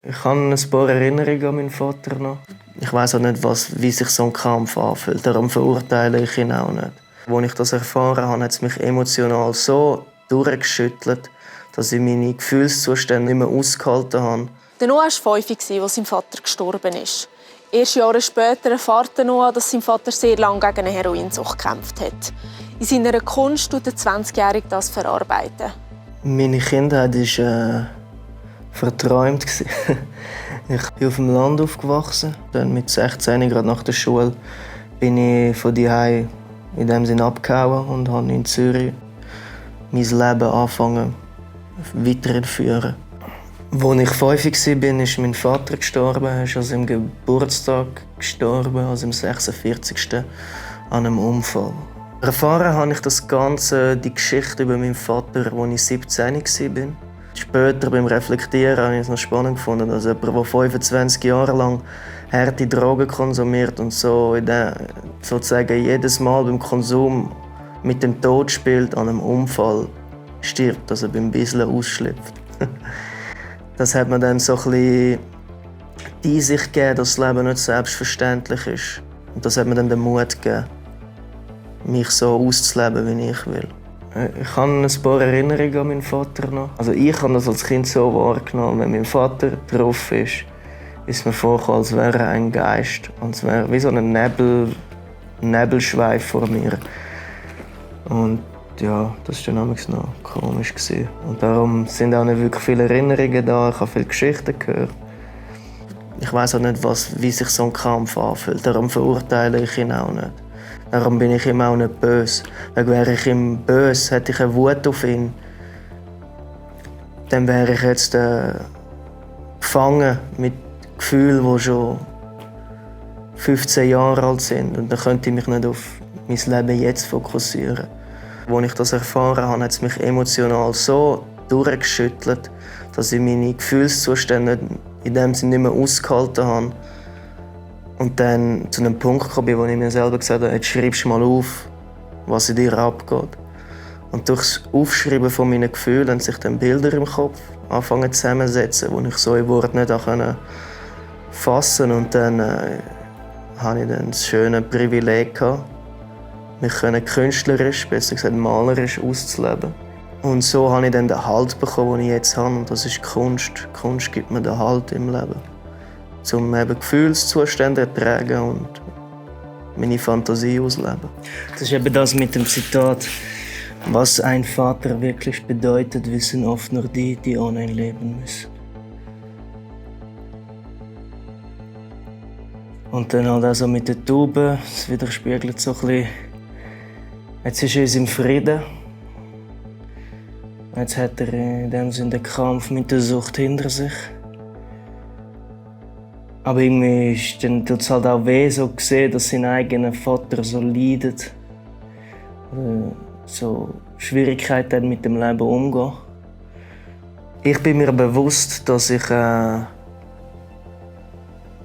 Ich habe ein paar Erinnerungen an meinen Vater noch. Ich weiß auch nicht, wie sich so ein Kampf anfühlt. Darum verurteile ich ihn auch nicht. Als ich das erfahren habe, hat es mich emotional so durchgeschüttelt, dass ich meine Gefühlszustände nicht mehr ausgehalten habe. Der Noah war 5, als sein Vater gestorben ist. Erst Jahre später erfährt Noah, dass sein Vater sehr lange gegen eine Heroinsucht gekämpft hat. In seiner Kunst tut der 20-Jährige das verarbeiten. Meine Kindheit war verträumt. Ich bin auf dem Land aufgewachsen. Dann mit 16, gerade nach der Schule, bin ich von Zuhause in dem Sinne abgehauen und habe in Zürich mein Leben angefangen weiterzuführen. Als ich 5 war, ist mein Vater gestorben. Er ist an seinem Geburtstag gestorben, also am 46. an einem Unfall. Erfahren habe ich das Ganze, die Geschichte über meinen Vater, als ich 17 war. Später beim Reflektieren habe ich es noch spannend gefunden, dass jemand, der 25 Jahre lang harte Drogen konsumiert und sozusagen jedes Mal beim Konsum mit dem Tod spielt, an einem Unfall stirbt, also beim Bisseln ausschlüpft. Das hat mir dann so ein bisschen die Einsicht gegeben, dass das Leben nicht selbstverständlich ist. Und das hat mir dann den Mut gegeben, mich so auszuleben, wie ich will. Ich habe ein paar Erinnerungen an meinen Vater noch. Also ich habe das als Kind so wahrgenommen, wenn mein Vater drauf ist mir vorgekommen, als wäre er ein Geist. Und es wäre wie so ein Nebelschweif vor mir. Und ja, das war dann noch komisch. Und darum sind auch nicht wirklich viele Erinnerungen da. Ich habe viele Geschichten gehört. Ich weiß auch nicht, wie sich so ein Kampf anfühlt. Darum verurteile ich ihn auch nicht. Darum bin ich ihm auch nicht böse. Weil wäre ich ihm böse, hätte ich eine Wut auf ihn, dann wäre ich jetzt gefangen mit Gefühlen, die schon 15 Jahre alt sind. Und dann könnte ich mich nicht auf mein Leben jetzt fokussieren. Als ich das erfahren habe, hat es mich emotional so durchgeschüttelt, dass ich meine Gefühlszustände in dem Sinne nicht mehr ausgehalten habe. Und dann zu einem Punkt gekommen, wo ich mir selber gesagt habe, jetzt schreibst du mal auf, was in dir abgeht. Und durch das Aufschreiben von meinen Gefühlen haben sich dann Bilder im Kopf angefangen zusammenzusetzen, die ich so in Worten nicht fassen konnte. Und dann hatte ich dann das schöne Privileg gehabt, mich künstlerisch, besser gesagt malerisch auszuleben. Und so habe ich dann den Halt bekommen, den ich jetzt habe. Und das ist Kunst. Kunst gibt mir den Halt im Leben. Um eben Gefühlszustände zu ertragen und meine Fantasie auszuleben. Das ist eben das mit dem Zitat. Was ein Vater wirklich bedeutet, wissen oft nur die, die ohne ihn leben müssen. Und dann halt also mit der Taube, das widerspiegelt so ein bisschen. Jetzt ist er im Frieden. Jetzt hat er in dem Sinne den Kampf mit der Sucht hinter sich. Aber irgendwie tut es halt auch weh, so zu sehen, dass sein eigener Vater so leidet. Oder so Schwierigkeiten mit dem Leben umgehen. Ich bin mir bewusst, dass ich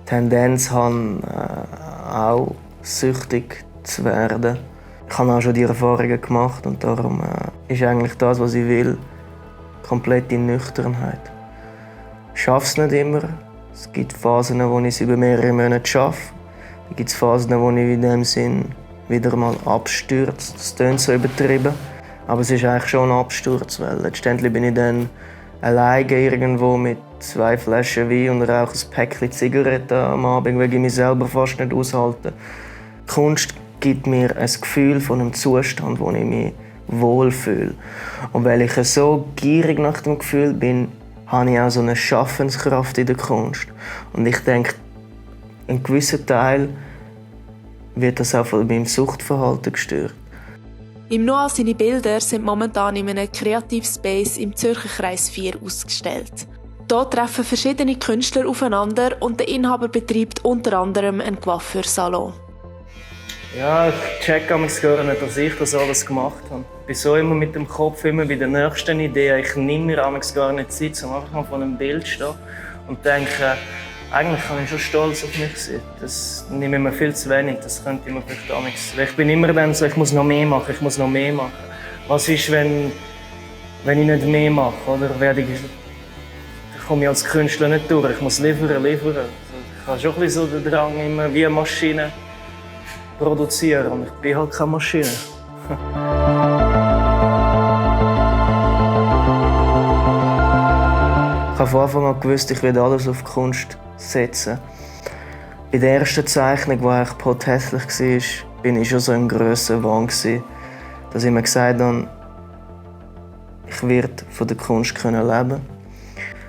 Tendenz habe, auch süchtig zu werden. Ich habe auch schon die Erfahrungen gemacht und darum ist eigentlich das, was ich will, komplette Nüchternheit. Ich schaffe es nicht immer. Es gibt Phasen, wo ich es über mehrere Monate schaffe. Dann gibt es Phasen, wo ich in dem Sinn wieder mal abstürze. Das klingt so übertrieben. Aber es ist eigentlich schon ein Absturz, weil letztendlich bin ich dann alleine irgendwo mit 2 Flaschen Wein und rauche ein Päckchen Zigaretten am Abend, weil ich mich selber fast nicht aushalte. Kunst gibt mir ein Gefühl von einem Zustand, wo ich mich wohlfühle. Und weil ich so gierig nach dem Gefühl bin, habe ich auch so eine Schaffenskraft in der Kunst. Und ich denke, ein gewisser Teil wird das auch von meinem Suchtverhalten gestört. Im Noah seine Bilder sind momentan in einem Kreativspace im Zürcher Kreis 4 ausgestellt. Hier treffen verschiedene Künstler aufeinander und der Inhaber betreibt unter anderem einen Coiffeursalon. Ja, ich check gar nicht, dass ich das alles gemacht habe. Ich bin so immer mit dem Kopf immer bei der nächsten Idee. Ich nehme mir gar nicht Zeit, um einfach mal vor einem Bild zu stehen und denke, eigentlich kann ich schon stolz auf mich sein. Das nehme ich mir viel zu wenig, das könnte ich mir vielleicht auch nichts. Ich bin immer dann so, ich muss noch mehr machen, ich muss noch mehr machen. Was ist, wenn ich nicht mehr mache? Oder werde ich komme ich als Künstler nicht durch. Ich muss liefern. Also ich habe schon ein bisschen so den Drang, immer wie eine Maschine produzieren. Und ich bin halt keine Maschine. Ich habe von Anfang an gewusst, ich werde alles auf Kunst setzen. Bei der ersten Zeichnung, die eigentlich protestlich war, bin ich schon so im grössen Wahn, dass ich mir gesagt habe, ich werde von der Kunst leben können.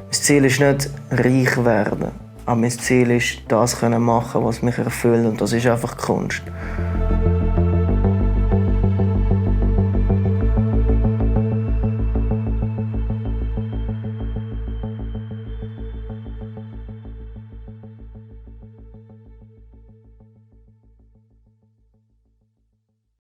Mein Ziel ist nicht reich werden, aber mein Ziel ist, das machen, was mich erfüllt, und das ist einfach Kunst.